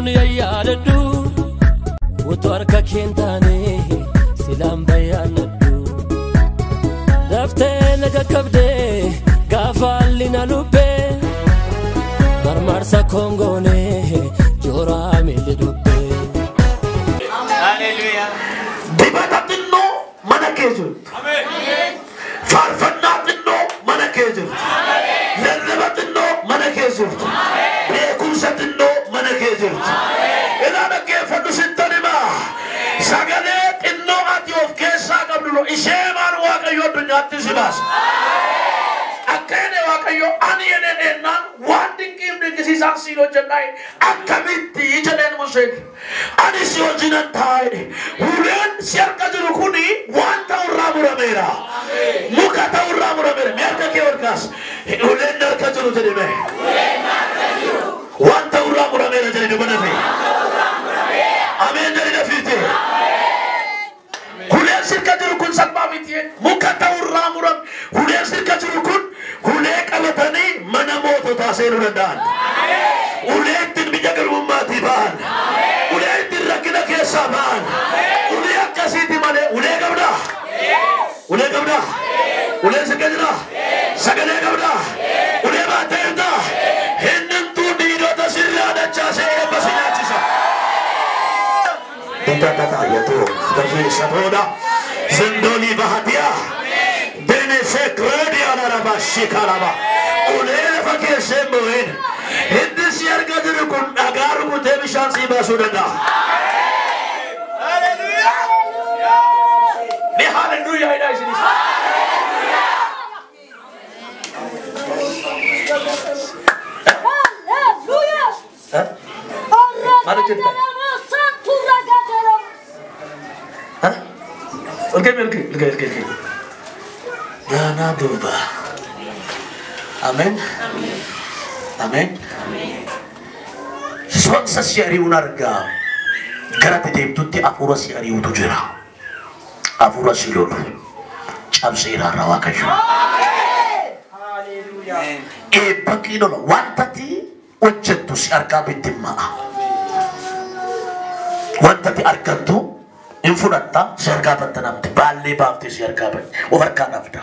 Utuun yaadadhu utuu harka keentaane silaan bayyaanadhu daftee na qaqqabdee gaafa haalli na lubbee marmarsa kongoonee jooraa miilli dubbee. Dibata xinnoo mana kee jirtu. Faarfannaa xinnoo mana kee jirtu. Lallaba xinnoo mana kee jirtu. Beekumsa xinnoo mana kee jirtu. Ilaa dhaggeeffadhu sittan himaa. Sagalee xinnoo ati of keessaa qabdu ishee maan Waaqayyo addunyaatti si baasa. Akka inni Waaqayyo ani jedheen ennaan waan dinqiif dinqisiisaan siin hojjedhaa akkamitti jedheen Museen. Ani si wajjinan taa'e uleen si harka jiru kuni waan ta'urraa murameera. Muka ta'urraa murameera. Mee harka kee ol kaas. Uleen harka jiru jedhi mee. Waan ta'urraa murameera jedhi dubbana fi. Ameen jedhi dafiite. Uleen sirka jiru kun salphaa miti. Muka ta'urraa murame. Uleen sirka jiru kun ulee qabatanii mana moototaa seenuu danda'an. Ulee ittiin biyya garbummaatii ba'an. Ulee ittiin rakkina keessaa ba'an. Ulee akkasiiti malee ulee qabdaa. Ulee qabdaa. Uleen sirka jira. Sagalee qabdaa. Ulee baattee jirta. Hinnimtuu diinota sirraa dachaasee eebba si nyaachisa. Zendoli bahatia. Benese kredia naraba shikaraba. Ulee lafa keessee mo'een. Hindi si argaa jiru kun dhagaa rukutee bishaan sii baasuu danda'a. Mee haaleluyyaa jedhaa isinis. Maal hojjetta? Olkee olkee olkee olkee olkee. Gaanaa duuba. Ameen. Ameen. Sonsa si ari'uun argaa. Gara ati deemtutti hafuura si ari'utu jira. Hafuura si lolu. Cabseera irraa Waaqayyo. Eebba qiinola wanta ati hojjettu si argaa bittimma'a. Wanta ati argattu hin fudhatta si argaa battanamte baallee baaftee si argaa batte of harkaa dhabda.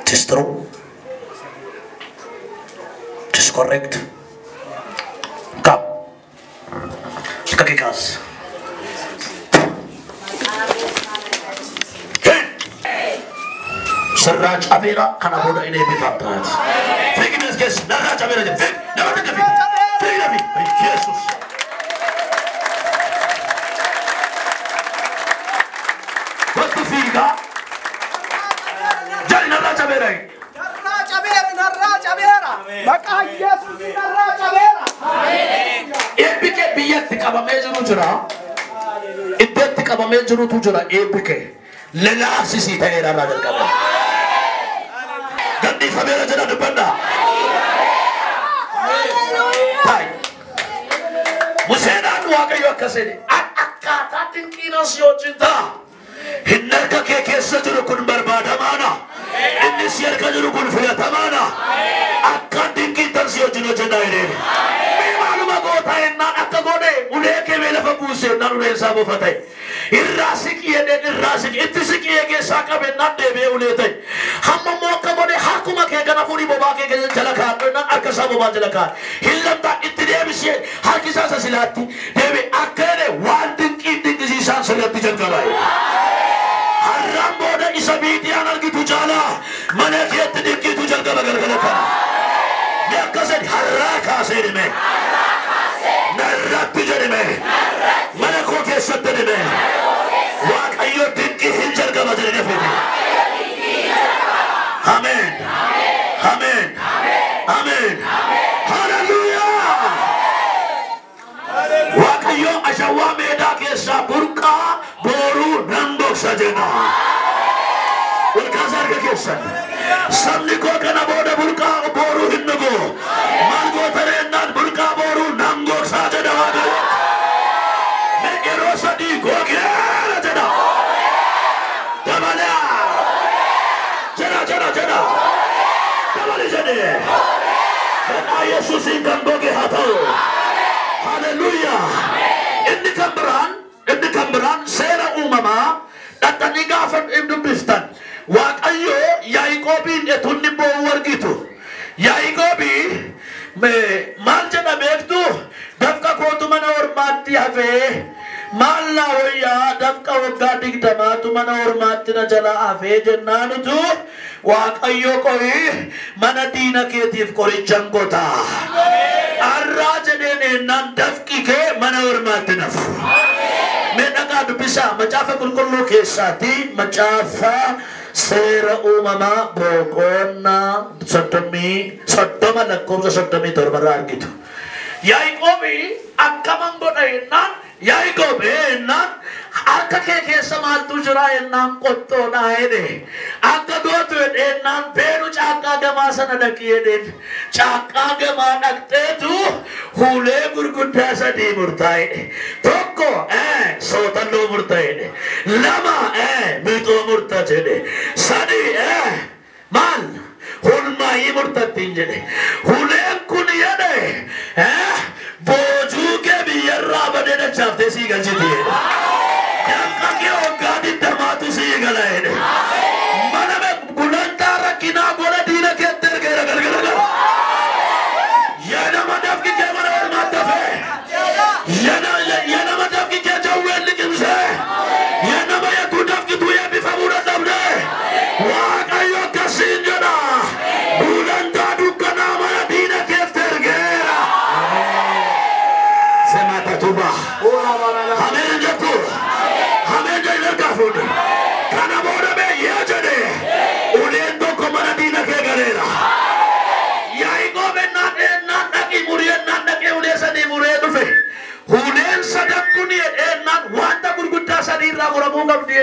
It is true. It is correct. Come. Kaki kaas. Sirraa cabeera kana booda inni eebbifamtaati. Fiigi mis keessa narraa cabeera jedhe fiigi nama takka fiigi fiigi na fiigi Yesuus. Kottu fiigaa jedhi narraa cabeera. Narraa cabeera, narraa cabeera. Maqaa Yesuusiin narraa cabeera. Eebbi kee biyyatti qabamee jiru jira. Iddootti qabamee jirutu jira eebbi kee. Lalaafsisii ta'eera irraa jalqaba. Gadhiifameera jedha dubbadhaa. Taayi. Museenaan Waaqayyo akkas jedhe akkaataa dinqiin si wajjin ta'a. Inni harka kee keessa jiru kun barbaadamaadha. Inni si harka jiru kun filatamaadha. Akka dinqiin tan si wajjin hojjedhaa jedheen. Mee maaluma goota jennaan akka godhe ulee kee mee lafa buuse jennaan uleen isaa bofa ta'e. Irraa siqii jedheen irraa siqii itti siqii keessaa qabe jennaan deebi'ee ulee ta'e. Hamma immoo akka godhe harkuma kee kana fuudhii bobaa kee jala kaa'adhu jennaan harka isaa bobaa jala kaa'adhu. Hin lamxaa itti deebisee harki isaa isa silaatti deebi'e akka jedhe waan dinqiin dinqisiisaan sirratti jalqaba. Har'aan booda isa miidiyaan argitu caalaa mana keetti dinqiitu jalqaba galgala kana. Mee akkas jedhi har'aa kaasee dhime. Narratti jedhime. Mana koo keessatti dhime. Waaqayyo dinqii hin jalqaba jedhe dafeeti. Ameen. Ameen. Ameen. Haleluuyaa. Waaqayyo ashawaa meedaa keessaa burqaa booruu nan dhoksa jenna. Ol kaasa harka keessan. Sabni koo kana booda burqaa booruu hin dhugu. Maal goota jennaan burqaa booruu nan dhoksaa jedha Waaqayyo. Mee yeroo sadii gogeera jedha. Dabalaa. Jedha jedha jedha. Dabali jedhe. Maqaa Yesuusiin kan goge haa ta'u. Haleluuyaa. Inni kan biraan seera uumamaa dhaxxanii gaafa dubbiftan Waaqayyo Yaaqoobiin etunni boo'u argitu. Yaaqoobii maal jedha beektu? Dafqa kootu mana ormaatti hafee maal naa wayyaa dafqa waggaa 20tu mana ormaatti na jalaa hafee jennaanitu Waaqayyo qorii mana diina keetiif qorichan gota. Arraa jedheen ennaan dafqi kee mana ormaatti nafu. Mee dhaqaa dubbisaa macaafa qulqulluu keessaatti macaafa seera uumamaa boqonnaa 30 lakkoofsa 37 irraa argitu. Yaaqoobii akkaman godha jennaan Yaaqoob jennaan harka kee keessa maaltu jira jennaan qottoodha jedhe. Akka gootu jennaan beenu caaqqaa gamaa sana dhaqi jedheen. Caaqqaa gamaa dhaqxeetu hulee gurguddaa 3 murtaa jedhe. Tokko sootalloo murtaa jedhe. 2 miixoo murtaa jedhe. 3 maal hulmaayii murtattiin jedhe. Huleen kun jedhe boojuu kee biyyarraa badee dachaaftee sii galchiti jedhe. Dafqa kee waggaa 20tu sii gala jedhe. Mana gulantaa rakkinaa gola diina keetti ergeera galgala gala. Yaa nama dafqi kee mana ormaatti hafee. Yaa nama dafqi kee jawween liqimsee. Yaa nama yakuu dafqituu eebbifamuu dadhabdee. Waaqayyo akkasiin jedha. Gulantaa dukkanaa mana diina keetti ergeera. Sematatuba. Ameen jettu. Ameen jedhu ergaa fuudhe. Kana booda beeyyee jedhe. Uleen tokko mana diina kee galeera. Yaaqoob ennaan dhaqi murii ennaan dhaqee ulee 3 muree dhufe. Uleen sadan kun ennaan wanta gurguddaa 3 irraa muramuu qabdi.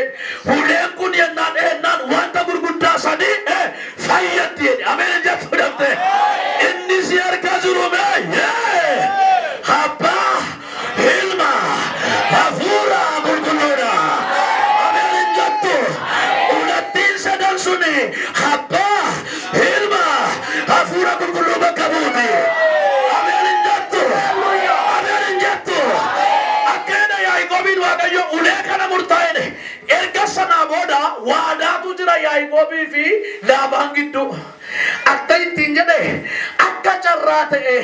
Uleen kun ennaan wanta gurguddaa 3 fayyatti jedhe. Ameen jettu dhabde. Inni si harkaa jiru mee? Abbaa, ilma, hafuura qulqulluudha. Ameen jettu. Ulattiin sadan suni abbaa, ilma, hafuura qulqulluu bakka buuti. Ameen jettu. Ameen jettu. Akkeena Yaaqoobiin Waaqayyo ulee kana murtaa'e. Erga sanaa booda waadaatu jira Yaaqoobii fi Laabaan gidduu. Akka ittiin jedhe akka carraa ta'e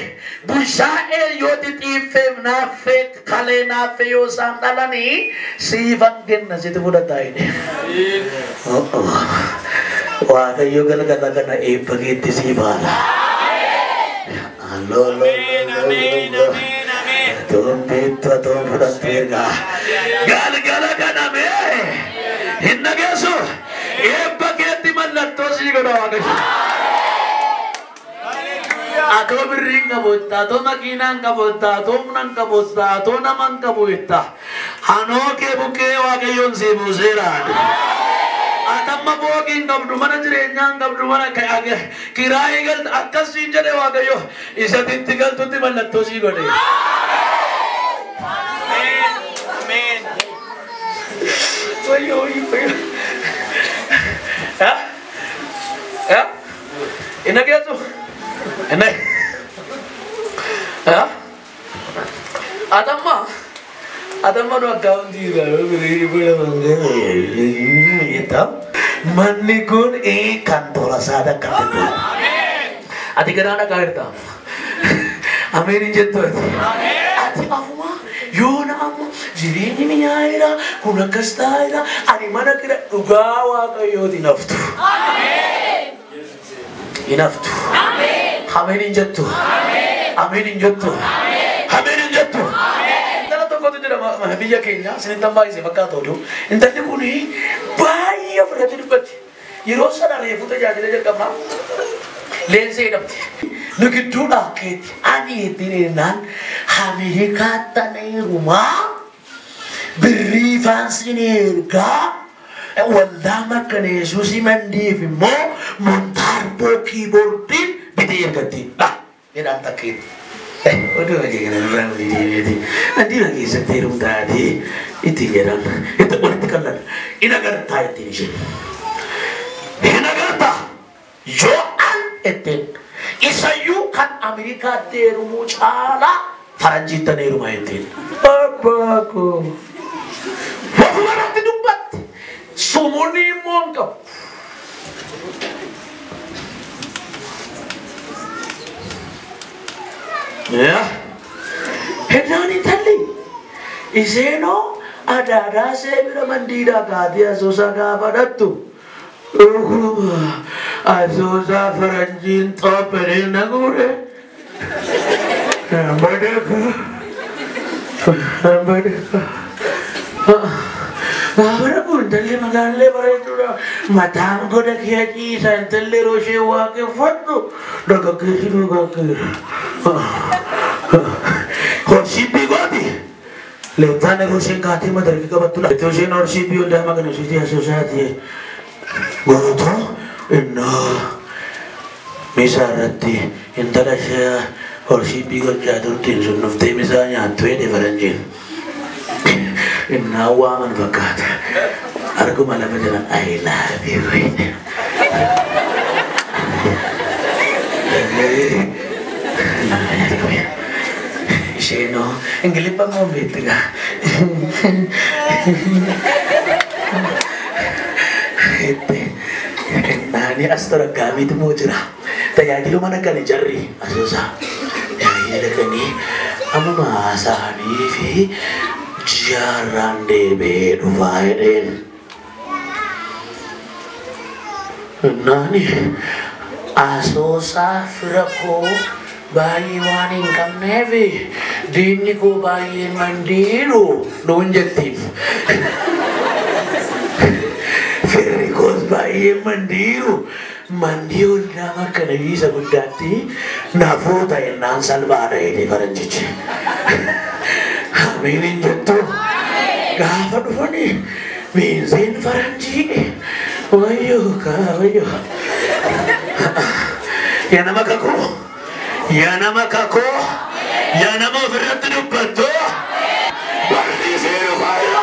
bushaa'ee yoo xixiiffeef naaffee kalee naaffee yoo isaan dhalanii siifan kenna sitti fudhataa jedhe. Waaqayyo galgala kana eebba keetti sii baala. Atoon beektu atoon fudhattu egaa. Galgala kana mee hin dhageessu eebba keetti mallattoo sii godha Waaqayyo. Atoo birrii hin qabu jetta, atoo makiinaa hin qabu jetta, atoo humna hin qabu jetta, atoo nama hin qabu jetta. Hanoo kee bukkee Waaqayyoon sii buuseera. Atamma booqii hin qabdu, mana jireenyaa hin qabdu, mana kiraayii galtu akkas siin jedhe Waaqayyo isatti galtutti mallattoo sii godhe. Ameen. Wayyo wayyo wayyo. Ha? Inni geessu? Inni? Ha? Atamma nu akkaawuntii irraa manni kun kan tola saada kan ta'e. Ati garaa dhagaa jirta. Ameen hin jettu ati. Ati afuma yoona amma jireenyi mi'aayira kun akkas taa'eera ani mana kira dhugaa Waaqayyooti naftu. Hinaftu. Ameen hin jettu. Ameen hin jettu. Ameen hin jettu. Intala tokkotu jira biyya keenya isinittan baay'isee fakkaata oduu. Intalli kun baay'ee ofirratti dubbatti. Yeroo sana reefuu tajaajila jalqabnaa Leensee jedhamti. Nu gidduudhaa keetti ani ittiin ennaan Ameerikaatti heerumaa birrii faansiin ergaa waldaa makkana Yesuusii mandiif immoo montaarboo kiiboordiin bitee ergatti. Jedhaan takkeetti. Oduu hojii kana irraa olii deebi'eeti. Mandiima keessatti heerumtaatee ittiin jedhan itti walitti qallan. In agartaa ittiin isheen. In agartaa yoo an ittiin Isayyuu kan Ameerikaatti heerumuu caalaa faranjiitti heeruma jetteen. Abbaa koo. Ofuma irratti dubbatti. Sumuunni immoo hin qabu. Hennaan intalli isheenoo adaadaa ishee bira mandiidhaa kaatee Asoosaa gaafa dhattu dhuguma Asoosaa faranjiin xoopheree na guure. Badeeka. Badeeka. Gaafa dhaqu intalli magaallee bareeduudha. Mataan goda kee ciisa intalli yeroo ishee waaqeffattu dargaggeessi dargaggeessa. Horshiippii gooti. Leettaan yeroo isheen kaatee madarkii qabattudha. Itti isheen horshiippii waldaa magana isheetii Asoosaati. Gootoo innoo misaa irratti intala ishee horshiippii gochaa turtiin sun dhuftee misaa nyaattu jedhe faranjiin. Innaa waaman fakkaata. Arguma lafa jiran I love you. Isheenoo Ingiliffa immoo hin beektu gaa. Itti innaani as toraggaamiitu immoo jira. Tajaajiluma dhaqani jarri Asoosaa. Tajaajila dhaqanii ammuma haasa'anii fi jaarraan deebi'ee dhufaa jedheen. Innaani Asoosaa fira koo baay'ee waan hin qabneef diinni koo baay'een mandiiru nuun jettiin. Firri koos baay'een mandiiru mandii waldaa makka isa guddaatti nafuuta ennaan salphaadha jedhee faranjichi. Ameen hin jettu. Gaafa dhufanii miinzeen faranjii wayyoo kaa wayyoo. Yaa nama kakuu. Yaa nama kakuu. Yaa nama ofirratti dubbattu. Barri seeru faaya.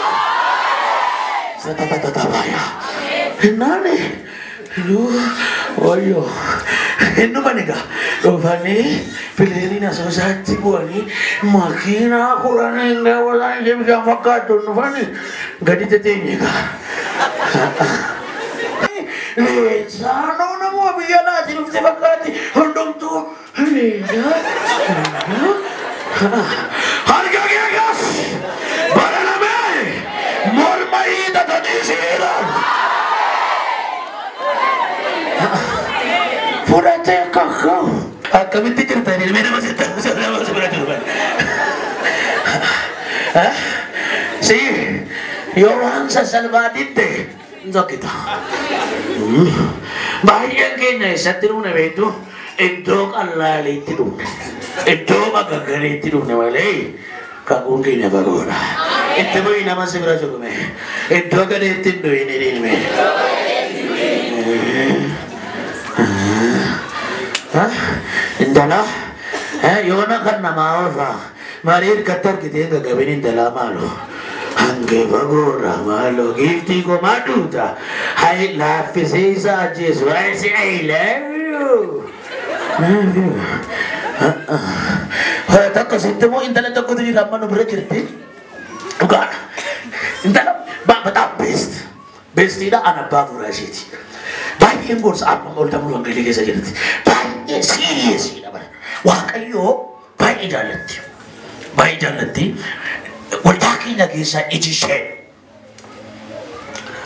Satatatabaya. Innaani wayyoo. Innuma egaa dhufanii pileeniin Asoosaatti bu'anii makiinaa kudhanii hin daawwatan ishee bishaan fakkaattu dhufanii gadi teteenye egaa. Leensaanoo nama biyya alaatii dhufte fakkaatti hundumtuu leensaa. Harka kee gas bara lamee morma hiixatanii si ilaalu. Fudhatee kaka'u. Akkamitti jirta ilmi nama sitti nama si bira jiru. Si yoo waan sassalphaa didde hin sokkita. Baay'een keenya eessatti dhufne beektu iddoo qallaaliitti dhufne. Iddoo magaggaleetti dhufne malee kakuun keenya fagoodha. Itti bu'ii nama si bira jiru mee. Iddoo gadeetti hin du'in hidhiin mee. Intala yoona kan namaa oofaa marii hirkatti argitee gaggabin intalaa maaloo. Hangee fagoodha maaloo giiftii koo maa duuta. Hai laaffisee isa ajjeesu. I say I love you. Love you. Tokko sitti immoo intala tokkotu jira amma nu bira jirti. Dhugaadha. Intala በጣም ቤስት ቤስቲidha an abbaa fuuraa isheeti. Baay'een gorsa amma ol dabru wangeelii keessa jirti. Baay'ee siiriyeesiidha bara. Waaqayyoo baay'ee jaallatti. Baay'ee jaallatti. Waldaa keenya keessaa iji ishee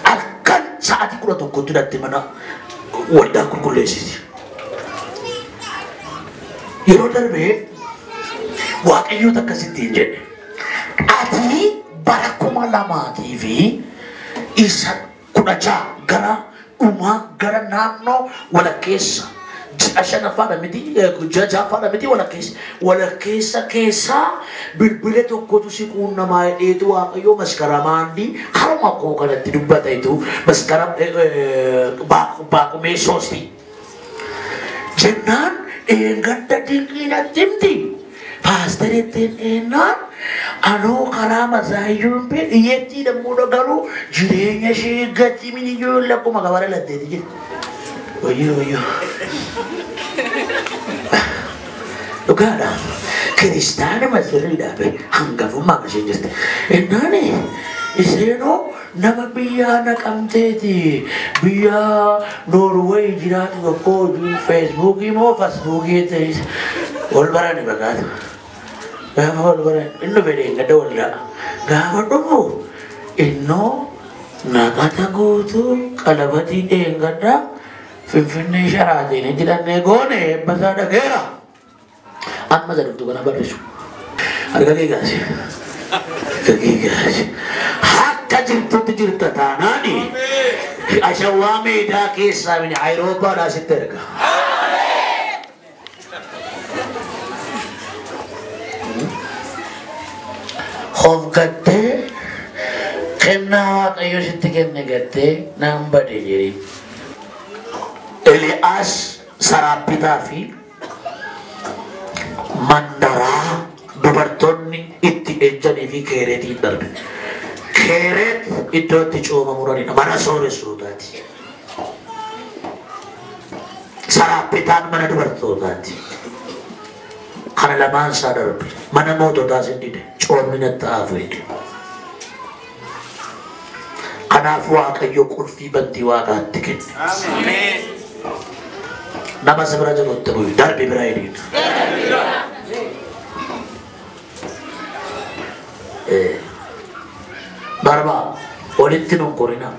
halkan sa'aatii 11tti hidhatte mana waldaa qulqulleessiti. Yeroo darbee Waaqayyoota akkasitti hin jedhe. Ati bara 2016 gara dhumaa gara naannoo walakkeessa ji'a shanaffaadha miti ji'a ja'affaadha miti walakkeessa keessaa bilbila tokkotu si quunnamaa jedheetu Waaqayyoo maskaramaandi harma koo kanatti dubbateetu maskaram baaqumee soosti. Jennaan eengadda dinqiinatti himti. Paasterittiin eenaan anoo karaa masaayyuu hin beeku iyyattii dammoo garuu jireenya ishee eeggatti mini ijoollee akkuma gabara latteeti jedhe. Wayyoo wayyoo. Dhugaadha. Kiristaanuma sirriidhaa be hangafummaa isheen jirti. Innaani isheenoo nama biyya naqamteeti biyya Noorweey jiraatu tokko hojii feesbuukii moo fasbuukii ta'es wal barani baqaatu. Gaafa wal baran inni fedhe gadda waldaa. Gaafa dhufu innoo naqata guutuu qalabatii dheengaddaa Finfinnee sharaatiin jedhamee goone eebbasaa dhageera. Amma sadaftu kana barreessu. Harka kee kaasi. Harka kee kaasi. Akka jirtutti jirta taanaani. Ashawaa meedaa keessaa mini Ayiroopaadhaa sitti erga. Hofgattee kennaa Waaqayyo sitti kenne gattee naan bade jedhi. Eliyaas Saraapitaa fi mandaraa dubartoonni itti ejjanii fi keereetiin darbe. Keereet iddoo itti cooma muranidha. Mana sooressootaati. Saraapitaan mana dubartootaati. Kana lamaan isaa darbe. Mana moototaas hin dide. Coomni natti hafu jedhe. Kanaaf Waaqayyo qulfii bantii Waaqaatti kenne. Ameen. Nama si bira jirutti bu'i. Darbi bira hidhiin. Darbaa walitti nun qorinaa.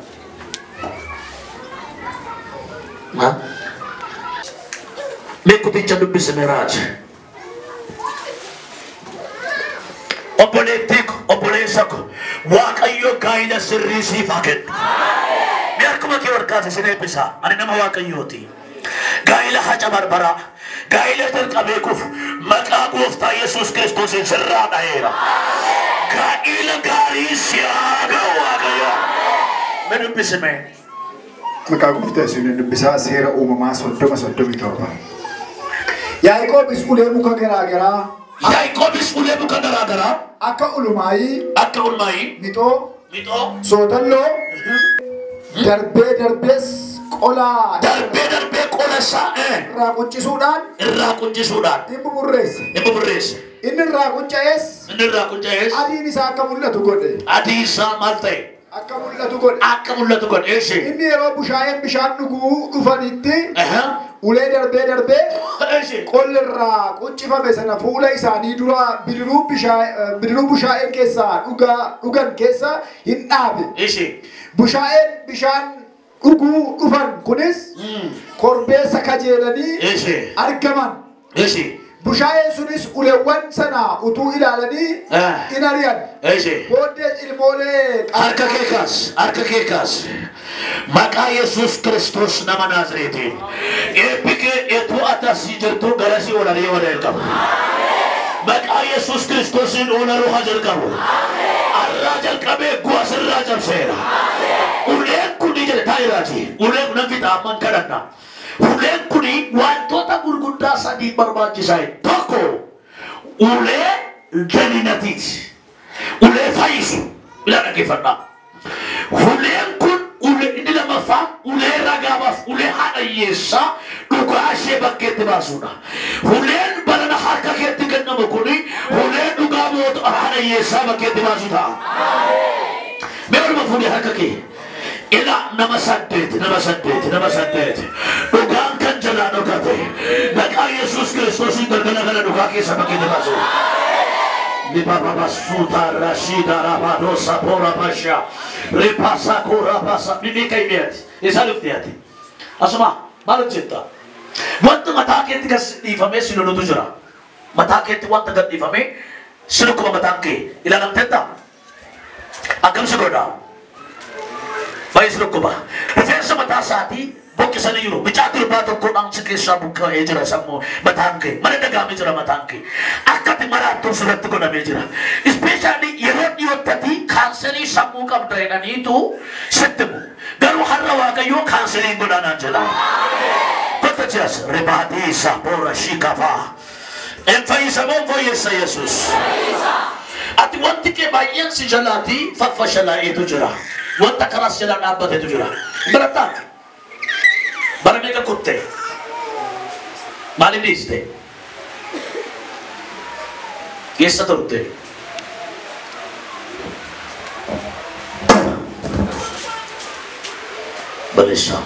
Mee kuticha dubbisame raaja. Obboleettii ko obboleessa ko Waaqayyo gaa'ila sirrii siif haa kennu. Mee harkuma kee ol kaase sin eebbisa. Ani nama Waaqayyooti. Gaa'ila haca barbaraa gaa'ila jalqabee kufu maqaa gooftaa Yesuus Kiristoosiin sirraa dha'eera. Gaa'ila gaarii si haa ga'u Waaqayyo. Mee dubbisime. Maqaa gooftaa Yesuusiin dubbisaa seera uumamaa 30:37. Yaaqoobis ulee muka garaa garaa Yaaqoobis ulee muka garaa garaa akka ulumaayii akka ulmaayii mixoo mixoo sootalloo darbee darbees qolaa darbee darbee qola isaa irraa quncisuudhaan irraa quncisuudhaan ni buburreesse. ni buburreesse. Inni irraa qunca'es Inni irraa qunca'es adiin isaa akka mul'atu godhe. adii isaa maal ta'e? Akka mul'atu godhe. Akka mul'atu godhe. Eessi. Inni yeroo bushaayeen bishaan dhuguu dhufanitti ulee darbee darbee Eessi. qolli irraa quncifame sana fuula isaanii dura bidiruu bushaayeen keessaa dhugan keessa hin dhaabe. Eessi. Bushaayeen bishaan dhuguu dhufan kunis korbeessa kajeelanii Eessi. argaman. Eessi. Bushaayeen sunis uleewwan sana utuu ilaalanii in ari'an. Eessi. Booddees ilmoolee Harka kee kaas, harka kee kaas. Maqaa Yesuus Kiristoos nama Naazreetiin. Eebbi kee eetuu ati asii jirtu garasii ol ari'ee wal jalqabu. Maqaa Yesuus Kiristoosiin ol aruu haa jalqabu. Arraa jalqabee gu'a sirraa cabseera. Uleen kuni jedhe taa'iraati. Uleen kun nan fixa amman kadhanna. Uleen kuni wantoota gurguddaa sadii barbaachisaa. Tokko ulee jalinatiiti. Ulee fayyisu. Ilaa dhaggeeffadhaa. Uleen kun ulee inni lammaffaa ulee ragaabaaf ulee haadha hiyyeessaa dhugaa ishee bakkeetti baasuudha. Uleen balana harka keetti kennamu kuni ulee dhugaa mootu haadha hiyyeessaa bakkeetti baasu ta'a. Mee waluma fuudhee harka kee. Ila nama saddeet nama saddeet nama saddeet dhugaan kan jalaa dhokate maqaa Yesuus Kiristoosiin galgala kana dhugaa keessa bakkeetti baasu. Libababasuta rashida rabadosa pora pasha ripasa kora pasa ni kaimeati isa luftiati asuma maal hojjetta wanta mataa keetti gad dhiifamee si lolutu jira mataa keetti wanta gad dhiifamee si dhukkuba mataan kee ilaalamteetta akkam si godha baay'ee si dhukkuba rifeensa mataa isaatii buqqisanii jiru bicaa durbaa tokkodhaan si keessaa buqqa'ee jira sammuu mataan kee mana dagaamee jira mataan kee akka ati maraattuuf sirratti godhamee jira ispeeshaalii yeroo dhiyoottati kaanserii sammuu qabda jedhaniitu sitti himu garuu har'a Waaqayyoo kaanserii hin godhanaan jedha Kota jiras ribaatiisa boora shikafaa En fayyisa moo fayyeessa Yesuus? Ati wanti kee baay'een si jalaatii faffashalaa'eetu jira. Wanta karaa si jalaa dhaabbateetu jira. Barattaati. Bara meeqa kutte? Maaliif dhiiste? Keessa turte. Balessa.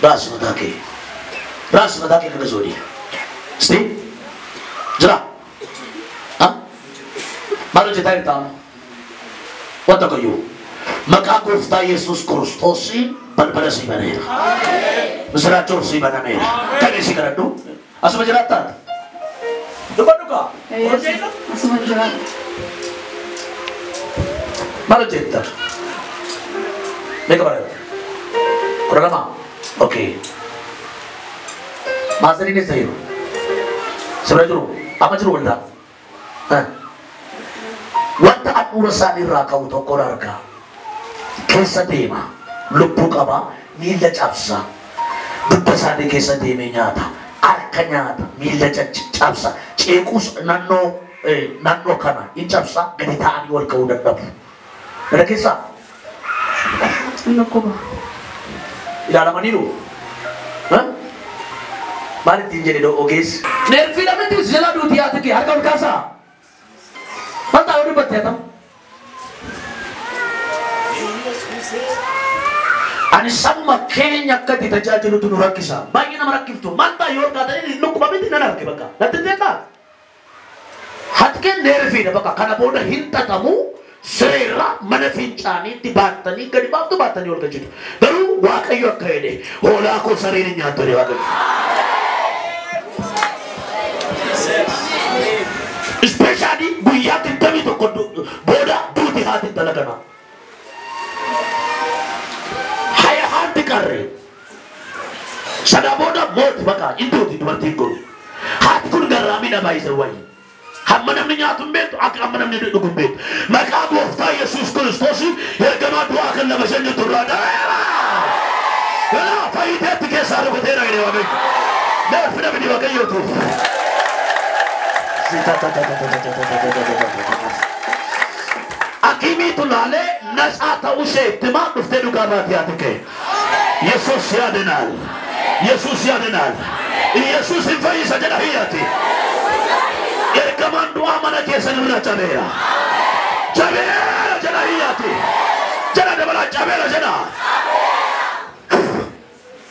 Raas mataa kee. Raas mataa kee kana zoodii. Sti? Jira? Ha? Maal hojjetaa jirta amma? Wanta kayyuu. Maqaa gooftaa Yesuus Kiristoosiin balbala sii baneera. Misiraachoon sii banameera. Kan isii kadhadhu. Asuma jiraattaa? Dubbadhu kaa. Asuma jiraadha. Maal hojjetta? Meeqa baratta? 12? Okey. Maasariin eessa jiru? Sirra jiru? Amma jiru waldaa? Wanta handhuura isaanii irraa ka'u tokkoon argaa. Keessa deema. Lubbuu qaba. Miilla cabsa. Dugda isaanii keessa deemee nyaata. Harka nyaata. Miilla cabsa. Ceequus naannoo kana hin cabsa. Gadi ta'anii ol ka'uu dadhabu. Kana keessaa? Dhukkuba. Ilaalamaniiru? Maal ittiin jedhe ogeessi? Neerfii namni jala duuti yaa ta'e harka ol kaasaa. Maal yoo dubbatte haa ta'u? Ani samma keenya akka itti tajaajilutu nu rakkisa. Baay'ee nama rakkiftu. Maal ta'a yoo taatanii dhukkuba miti nan arge bakka. Natti ta'e Hatkeen neerfiidha bakka. Kana booda hin xaxamu. Sirreerra mana fincaaniitti baattanii gadi baaftu baattanii ol galchitu. Garuu Waaqayyo akka jedhe hoolaa koo sareen hin nyaattu jedhe Waaqayyo. Ispeeshaalii guyyaa 21 booda duuti haati intala kanaa. Haya haati qarree. Sana booda mooti bakka hin duuti dubartiin kun. Haati kun garraamina baay'isa wayii. Hamma namni nyaatu hin beektu akka hamma namni dhugu hin beektu. Maqaa gooftaa Yesuus Kiristoosiin ergamaa du'aa kan lama shan jirtu irraa dhabeera. Kanaaf fayyiteetti keessaa rukuteera jedhee Waaqayyo. Neerfi namni Waaqayyootu. Akimiitu laalee nasaa ta'uu ishee itti himaa dhuftee dhugaa baatee haati kee. Yesuus yaadinaal. Yesuus yaadinaal. Yesuus hin fayyisa jedha hiyyaati. Ergamaan du'aa mana keessan irra cabeera. Cabeera jedha hiyyaati. Jedha dabalaa cabeera jedha.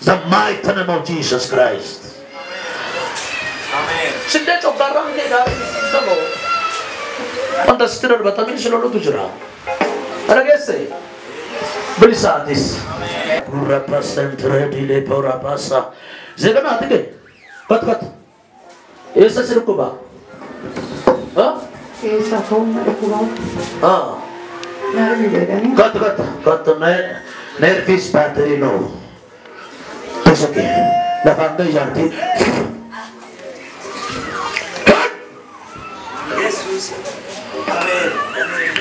The mighty name of Jesus Christ. Amen. Sindee coggaarraa hin gaarii ta'oo. Wanta sitti darbatamee si lolutu jira. Kana geesse bilisaatis. Gurra dilee pura pasa. Zeegana ati gee. Kot kot. Eessa si dhukkuba? Ha? Keessa foon na dhukkuba. Ha. Narvi jedhanii. Kot kot kot nervis battery low. Tosake. Lafaan ga'e jaartii. Yesus. Amen. Amen.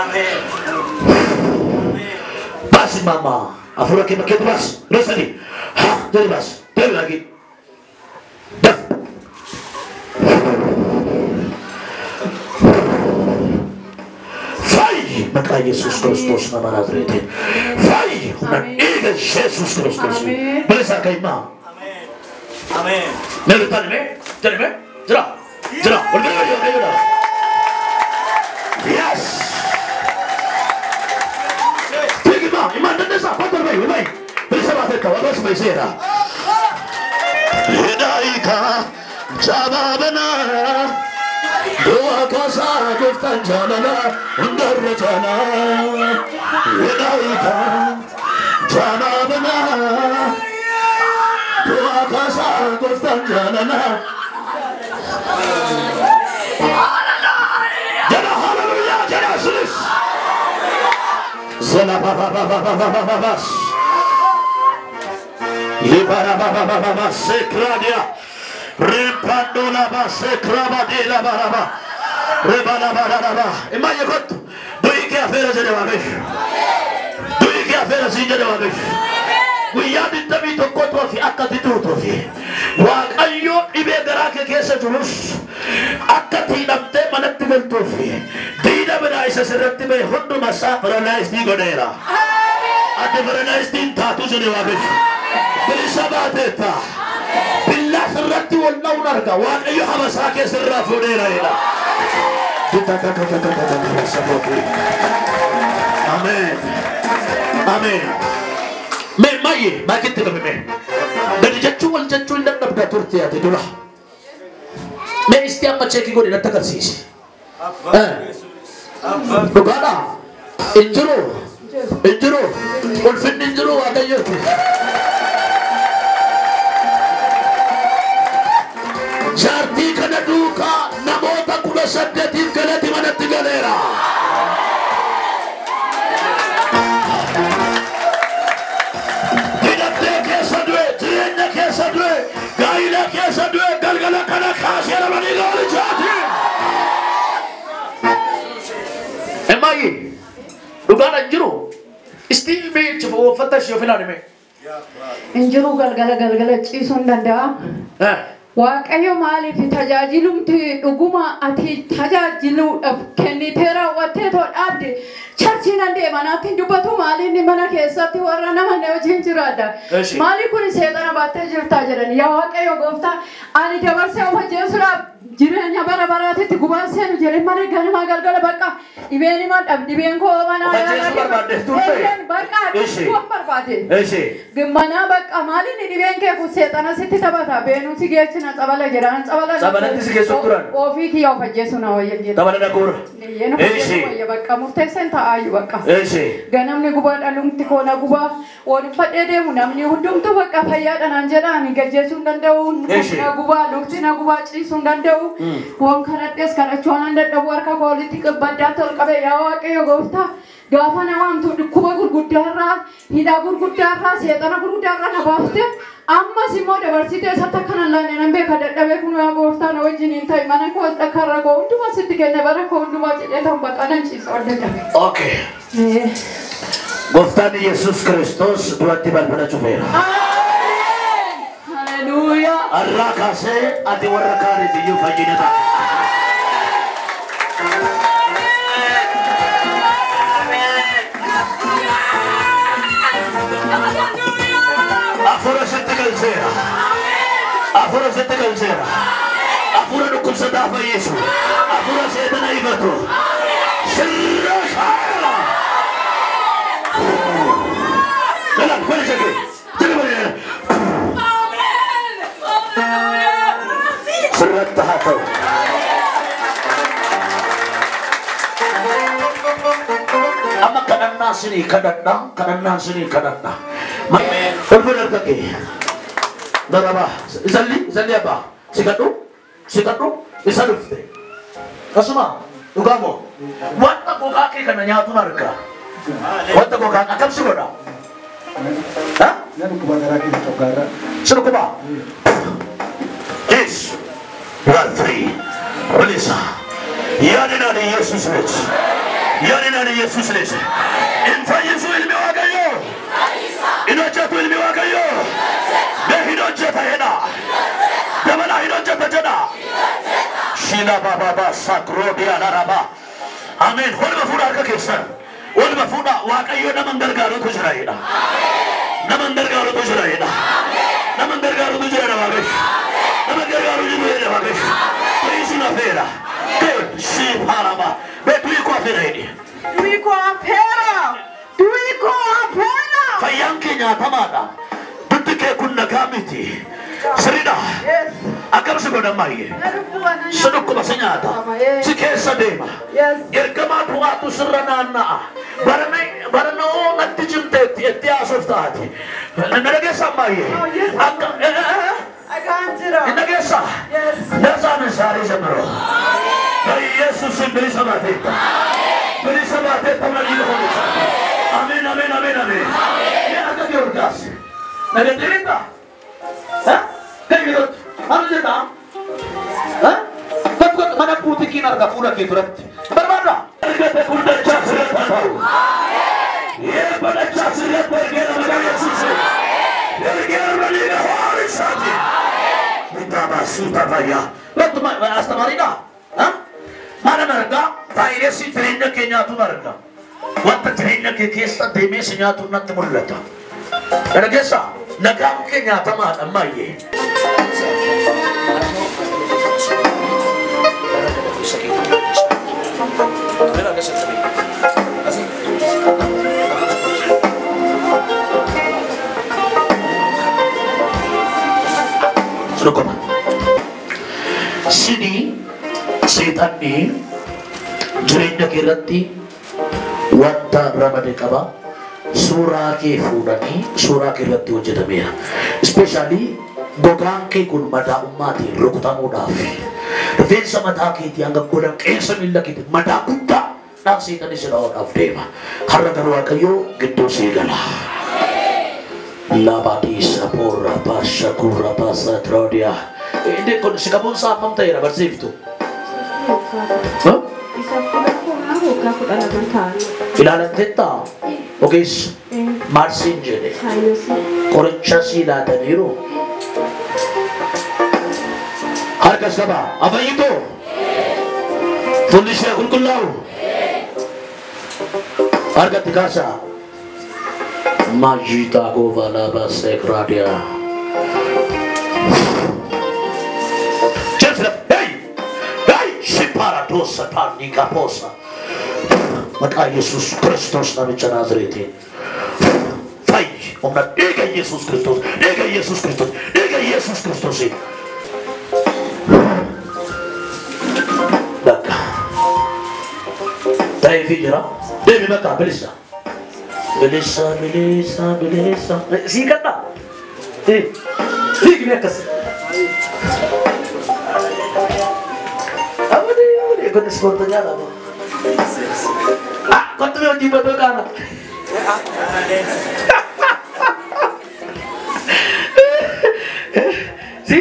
Amen. Basi mama. Afura kee bakkeetu baas. Rosani. Ha, jadi baas. Deebi lagi. Daf. Fayyi maqaa Yesuus Kiristoos nama Naazreetiin. Fayyi humna dhiiga Yesuus Kiristoos. Ameen. Bilisa ka'immaa. Amen. Amen. Mee taani mee? Jedhi mee? Jira. Jira. Wal bira gadi Waaqayyoodha. Yes. Fiigima. Imaan dandeessaa. Bakka ol bahi. Ol bahi. Bilisa baatee qaba. Waaqayyo si fayyiseera. Hidaayika jabaabana du'a kaasaa gooftaan jaalala hundarra jaalaa. Hidaayika jabaabana du'a kaasaa gooftaan jaalala. Jedha hallelujaa jedha isinis. Zala ba ba ba ba ba ba ba ba. Libara sekradia Ripandula ba sekraba de la baraba Rebala baraba Imaye kottu du'i kee afeera jedhe Waaqayyo. Du'i kee afeera siin jedhe Waaqayyo. Guyyaa 21 fi akka ati duutuufi Waaqayyo dhibee garaa kee keessa jirus akka ati hidhamtee manatti galtuufi diina biraa isa sirratti ba'e hunduma isaa paralaayistii godheera. Ati paralaayistiin taatu jedhe Waaqayyo. Bilisa baateetta. Billaa sirratti ol dha'uun arga. Waaqayyo habasaa keessa irraa fuudheera jedha. Ameen. Ameen. Mee maayee maakitti qabe mee. Gadi jechuu wal jechuu hin dadhabdaa turte ati dura. Mee isti amma cheekii godhi natti agarsiisi. Dhugaadha. Injiru. Injiru. Ulfinni injiru Waaqayyooti. Jaartii kana duukaa namoota 18 galati manatti galeera. Hidhattee keessa du'e, jireenya keessa du'e, gaa'ila keessa du'e, galgala kana kaasee lamanii gaalichaati. Emmaayyi dhugaadha hin jiru. Isti miichi uffata ishee of ilaali mee. Injiru galgala galgala ciisuu hin danda'a. Waaqayyo maaliif tajaajilumti dhuguma ati tajaajiluudhaaf kennitee raawwattee too dhaabde charchii nan deema naatti hin dubbatu maaliin mana keessatti warra nama na wajjin jiraadha. Maali kun seexana baattee jirtaa jedhan yaa Waaqayyo gooftaa ani dabarsee of ajjeesuudhaaf jireenya bara baraatitti gubaa seenu jedhee malee ganama galgala bakka dhibeen himaa dhab dhibeen koo mana bakka dhibeen barbaade. Mana bakka maaliin dhibeen kee kun seexana sitti taphata beenuu si geechina tsabala jedhan tsabala. Tsabalatti si geessu turan. Ofii kiyya of ajjeesu na wayya jedhe. Tsabala dhaquura. Eeshi. Bakka murteesseen taa'aayyuu bakka. Eeshi. Ganamni gubaa dhalumti koo na gubaa waliin fadhee deemu namni hundumtuu bakka fayyaadha naan jedhaan gajjeessuu hin danda'u. Na gubaa lukti na gubaa ciisuu hin danda'u. Waan kadhadhees kadhachuu waan dadhabu harka koo walitti baddaatti ol qabee yaa Waaqayyo gooftaa gaafa na waamtu dhukkuba gurguddaarraa hidhaa gurguddaarraa seexana gurguddaarraa na baafte ammas immoo dabarsitee isatti akkana laanne nan beeka dadhabee kun yaa gooftaa na wajjin hin ta'e mana koo dhakkaarra koo hundumaa sitti kenne bara koo hundumaa jedhee ta'u bakka nan ciisa ol dadhabe. Okay. Gooftaan Yesuus Kiristoos duratti balbala cufeera. Haleluuyaa. Har'aa kaasee ati warra kaaniif iyyuu fayyina ta'a. Afura sitti galcheera. Afura sitti galcheera. Afura dhukkubsataa fayyisu. Afura seexana ifatu. Sirra shaala. Galaan wali jage. Jage wali. Sirratti haa ta'u. Amma kadhannaa sinii kadhadhaa kadhannaa sinii kadhadhaa. Ulfin harka kee. Darabaa zalli zalli abbaa sikadhu sikadhu isa dhufte. Asuma dhugaa moo wanta gogaa kee kana nyaatuun argaa. Wanta gogaa akkam si godha? Ha? Na dhukkuba garaa keessa coggaarraa. Si dhukkuba? Yes. You are free. Bilisa. Yaadinaan Yesuus lech. Yaadinaan Yesuus lech. In fayyisu ilmi Waaqayyoo. Hin hojjetu ilmi Waaqayyoo. Mee hin hojjeta jedha. Dabalaa hin hojjeta jedha. Shila baba sakroobiya laraba. Ameen. Waluma fuudha harka keessan. Waluma fuudha Waaqayyoo nama hin gargaarutu jira jedha. Nama hin gargaarutu jira jedha. Nama hin gargaarutu jira jedha Waaqayyo. Nama hin gargaaru jiru jedha Waaqayyo. Fayyisuun hafeera. Good. Shii parama. Mee du'i koo hafeera jedhi. Du'i koo hafeera. Du'i koo hafeera. Fayyaan kee nyaatamaadha. Duddi kee kun nagaa miti. Sirriidha. Akkam si godhan maayye? Si dhukkuba si nyaata. Si keessa deema. Ergamaa du'aatu sirra naanna'a. Baranoo natti cimteetti itti haasuuf taati. Na dhageessaa maayye? Akka Dhagaan jira. Hin dhageessaa? ነፃ ነህ ዛሬ ጀምሮ በኢየሱስ ስም bilisa baateetta. Bilisa baateetta mana ሆነች። አሜን አሜን አሜን አሜን። Akka Giyoorgaas nagaddeerita. Gadi maal jedha? Tokko mana buutikiin arga fuula kee duratti. Barbaada. Argate kun dachaa sirratti haa ta'u. Yeebba dachaa sirratti ergeera maqaa Yesuusiin. Ergeera maliiga hoorisaati. Mitaaba suuta fayyaa. Lattuma astamariidha. Maal argaa? Vaayirasii jireenya kee nyaatuun arga. Wanta jireenya kee keessa deemee si nyaatuun natti mul'ata. Dhageessaa nagaan kee nyaatamaadha ammayyee. Dhuguma. Sini seexanni jireenya kee irratti wanta ramade qaba. Suuraa kee fuudhanii suuraa kee irratti hojjetameera. Ispeeshaalii gogaan kee kun madaa'ummaatiin rukutamuudhaaf. Rifeensa mataa keetii hanga godhan qeensa miilla keetii madaa guddaa dhaan seexanni si dha'uudhaaf deema. Har'a garuu Waaqayyoo gidduu sii gala. Labaadisa porra pasha kurra pasa trodia. Inni kun si qabuun isaa hammam ta'eera barsiiftu? Ilaalatteettaa? Ogeessa maal siin jedhe? Qoricha sii laataniiru. Harka saba afayyitoo fuulli ishee qulqullaa'u harkatti kaasaa. Majita govalaba sekradia. Jeffrey, hey, hey, shipara dosa panika posa. Maqaa Yesuus Kiristoos namicha Naazreetiin. Fayyi humna dhiiga Yesuus Kiristoos, dhiiga Yesuus Kiristoos, dhiiga Yesuus Kiristoosiin. Bakka. Ta'eefii jira. Deemi bakka bilisa. Bilisa, bilisa, bilisa. Sii kadhaa. Fiigi mee akkas. Amadee, amadee, kun ispoortii lama. Ah, kottu mee hojii badoo qaana. Si?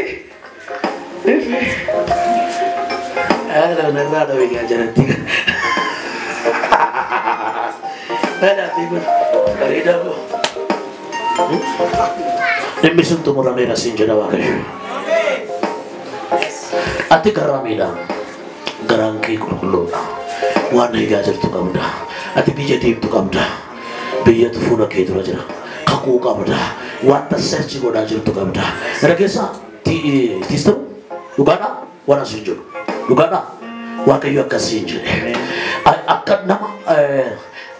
Ala narraa dhawee gaa jalatti. Ala fiigun bareedaa koo. Dhimmi sun xumurameera siin jedha Waaqayyo. Ati garraamiidha. Garaan kee qulqulluudha. Waan eegaa jirtu qabda. Ati biyya deemtu qabda. Biyyatu fuula kee dura jira. Kakuu qabda. Wanta search godhaa jirtu qabda. Kana keessa tiistamu dhugaadhaa waan asiin jiru. Dhugaadhaa Waaqayyo akkasiin jedhe. Akka nama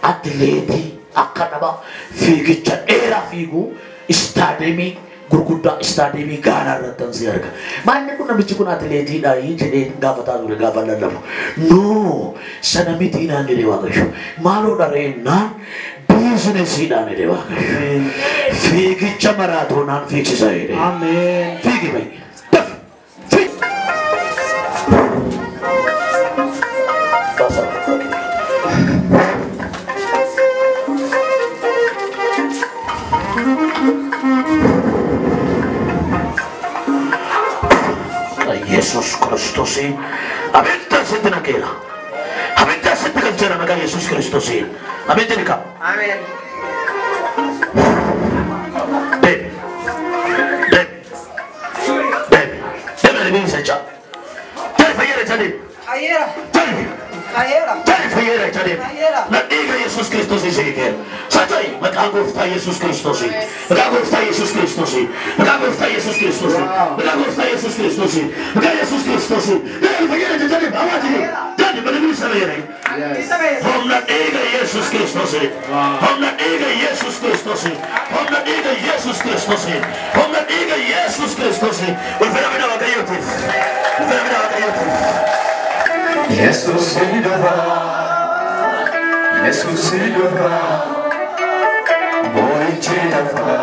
atileetii akka nama fiigicha dheeraa fiigu istaadiyeemii gurguddaa istaadiyeemii Gaanaa irratti si arga. Maalli kun namichi kun atileetiidha jedhee gaafataa ture gaafa lallabu. Noo sana miti naan jedhee Waaqayyo. Maaloodha reennaan biizinesiidhaan jedhee Waaqayyo. Fiigicha maraatoonaan fiigsisa jedhee. Ameen. Fiigi bayi. Daf. Fiigi. Baasaa. Yesuus Kiristoosiin abidda sitti naqeera. Abidda sitti galcheera maqaa Yesuus Kiristoosiin. Ameen jedhi kaa. Ameen. Deemi. Deemi. Deemi. Deemi deemi isa jaa. Deemi fayyeera isa deemi. Fayyeera. Deemi. Fayyeera. Deemi fayyeera isa deemi. Fayyeera. Na dhiiga Yesuus Kiristoos isa hiikeera. Socho'i maqaa gooftaa Yesuus Kiristoosiin. Maqaa gooftaa Yesuus Kiristoosiin. Maqaa gooftaa Yesuus Kiristoosiin. Maqaa gooftaa Yesuus Kiristoosiin. Maqaa Yesuus Kiristoosiin. Deemi fayyeera isa deemi. Awwaa jedhi. Deemi bada isa fayyada. Humna dhiiga Yesuus Kiristoosiin. Humna dhiiga Yesuus Kiristoosiin. Humna dhiiga Yesuus Kiristoosiin. Humna dhiiga Yesuus Kiristoosiin. Ulfina mina Waaqayyootiif. Ulfina mina Waaqayyootiif. Yesuus dhufa, Yesuus dhufa, boo'ichi hafa.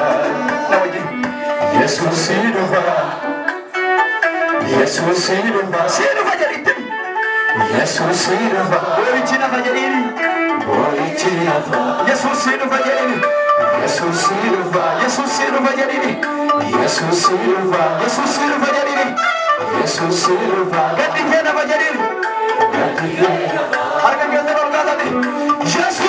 Yesuus dhufa, Yesuus dhufa, Si dhufa jedhitti. Yesuus dhufa, Boo'ichi nafa jedhiini. boo'ichi hafa. Yesuus si dhufa jedhiini. Yesuus dhufa, Yesuus si dhufa jedhiini. Yesuus dhufa, Yesuus si dhufa jedhiini. Yesuus dhufa. Gaddi kee nafa jedhiini. Harka keessan ol kaasanii. Yesuus